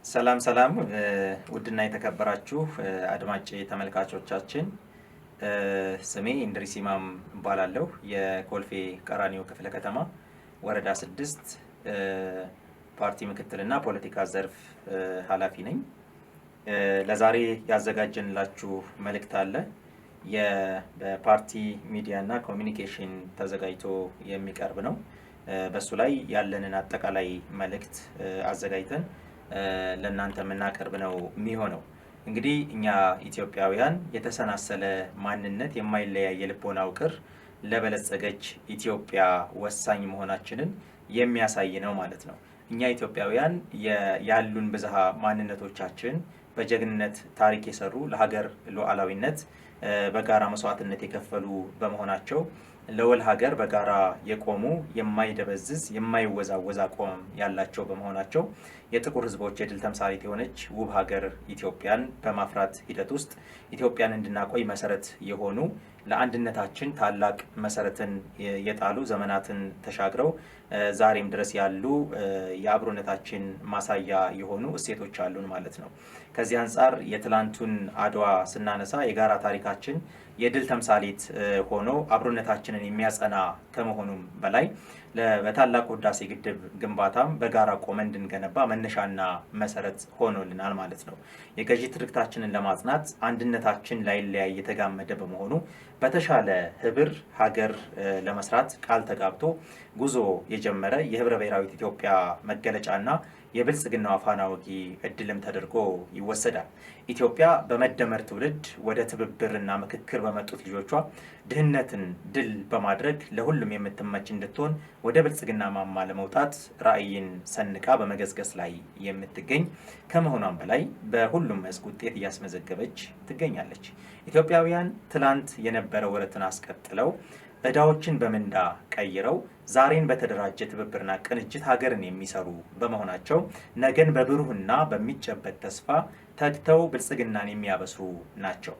ሰላም ሰላም፣ ውድና የተከበራችሁ አድማጭ ተመልካቾቻችን፣ ስሜ እንድሪስ ኢማም እባላለሁ። የኮልፌ ቀራኒዮ ክፍለ ከተማ ወረዳ 6 ፓርቲ ምክትልና ፖለቲካ ዘርፍ ኃላፊ ነኝ። ለዛሬ ያዘጋጀንላችሁ መልእክት አለ። በፓርቲ ሚዲያ እና ኮሚኒኬሽን ተዘጋጅቶ የሚቀርብ ነው። በሱ ላይ ያለንን አጠቃላይ መልእክት አዘጋጅተን ለእናንተ የምናቀርብ ነው የሚሆነው። እንግዲህ እኛ ኢትዮጵያውያን የተሰናሰለ ማንነት፣ የማይለያይ የልቦና ውቅር ለበለጸገች ኢትዮጵያ ወሳኝ መሆናችንን የሚያሳይ ነው ማለት ነው። እኛ ኢትዮጵያውያን ያሉን ብዝሃ ማንነቶቻችን በጀግንነት ታሪክ የሰሩ፣ ለሀገር ሉዓላዊነት በጋራ መስዋዕትነት የከፈሉ በመሆናቸው ለወል ሀገር በጋራ የቆሙ፣ የማይደበዝዝ የማይወዛወዝ አቋም ያላቸው በመሆናቸው የጥቁር ሕዝቦች የድል ተምሳሌት የሆነች ውብ ሀገር ኢትዮጵያን በማፍራት ሂደት ውስጥ ኢትዮጵያን እንድናቆይ መሰረት የሆኑ፣ ለአንድነታችን ታላቅ መሰረትን የጣሉ፣ ዘመናትን ተሻግረው ዛሬም ድረስ ያሉ የአብሮነታችን ማሳያ የሆኑ እሴቶች አሉን ማለት ነው። ከዚህ አንጻር የትላንቱን አድዋ ስናነሳ የጋራ ታሪካችን የድል ተምሳሌት ሆኖ አብሮነታችንን የሚያጸና ከመሆኑም በላይ በታላቁ ህዳሴ ግድብ ግንባታም በጋራ ቆመን እንድንገነባ መነሻና መሰረት ሆኖልናል ማለት ነው። የገዢ ትርክታችንን ለማጽናት አንድነታችን ላይለያይ የተጋመደ በመሆኑ በተሻለ ህብር ሀገር ለመስራት ቃል ተጋብቶ ጉዞ የጀመረ የህብረ ብሔራዊት ኢትዮጵያ መገለጫና የብልጽግናዋ ፋና ወጊ እድልም ተደርጎ ይወሰዳል። ኢትዮጵያ በመደመር ትውልድ ወደ ትብብርና ምክክር በመጡት ልጆቿ ድህነትን ድል በማድረግ ለሁሉም የምትመች እንድትሆን ወደ ብልጽግና ማማ ለመውጣት ራዕይን ሰንቃ በመገስገስ ላይ የምትገኝ ከመሆኗም በላይ በሁሉም መስክ ውጤት እያስመዘገበች ትገኛለች። ኢትዮጵያውያን ትላንት የነበረ ወረትን አስቀጥለው፣ ዕዳዎችን በምንዳ ቀይረው፣ ዛሬን በተደራጀ ትብብርና ቅንጅት ሀገርን የሚሰሩ በመሆናቸው ነገን በብሩህና በሚጨበጥ ተስፋ ተግተው ብልጽግናን የሚያበስሩ ናቸው።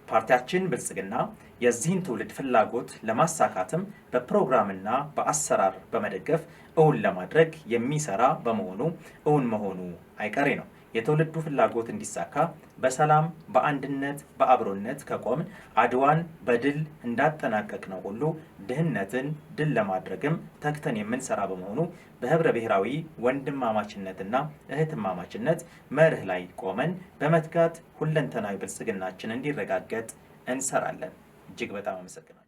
ፓርቲያችን ብልጽግና የዚህን ትውልድ ፍላጎት ለማሳካትም በፕሮግራምና በአሰራር በመደገፍ እውን ለማድረግ የሚሰራ በመሆኑ እውን መሆኑ አይቀሬ ነው። የትውልዱ ፍላጎት እንዲሳካ በሰላም፣ በአንድነት፣ በአብሮነት ከቆምን አድዋን በድል እንዳጠናቀቅነው ሁሉ ድህነትን ድል ለማድረግም ተግተን የምንሰራ በመሆኑ በህብረ ብሔራዊ ወንድማማችነትና እህትማማችነት መርህ ላይ ቆመን በመትጋት ሁለንተናዊ ብልጽግናችን እንዲረጋገጥ እንሰራለን። እጅግ በጣም አመሰግናለሁ።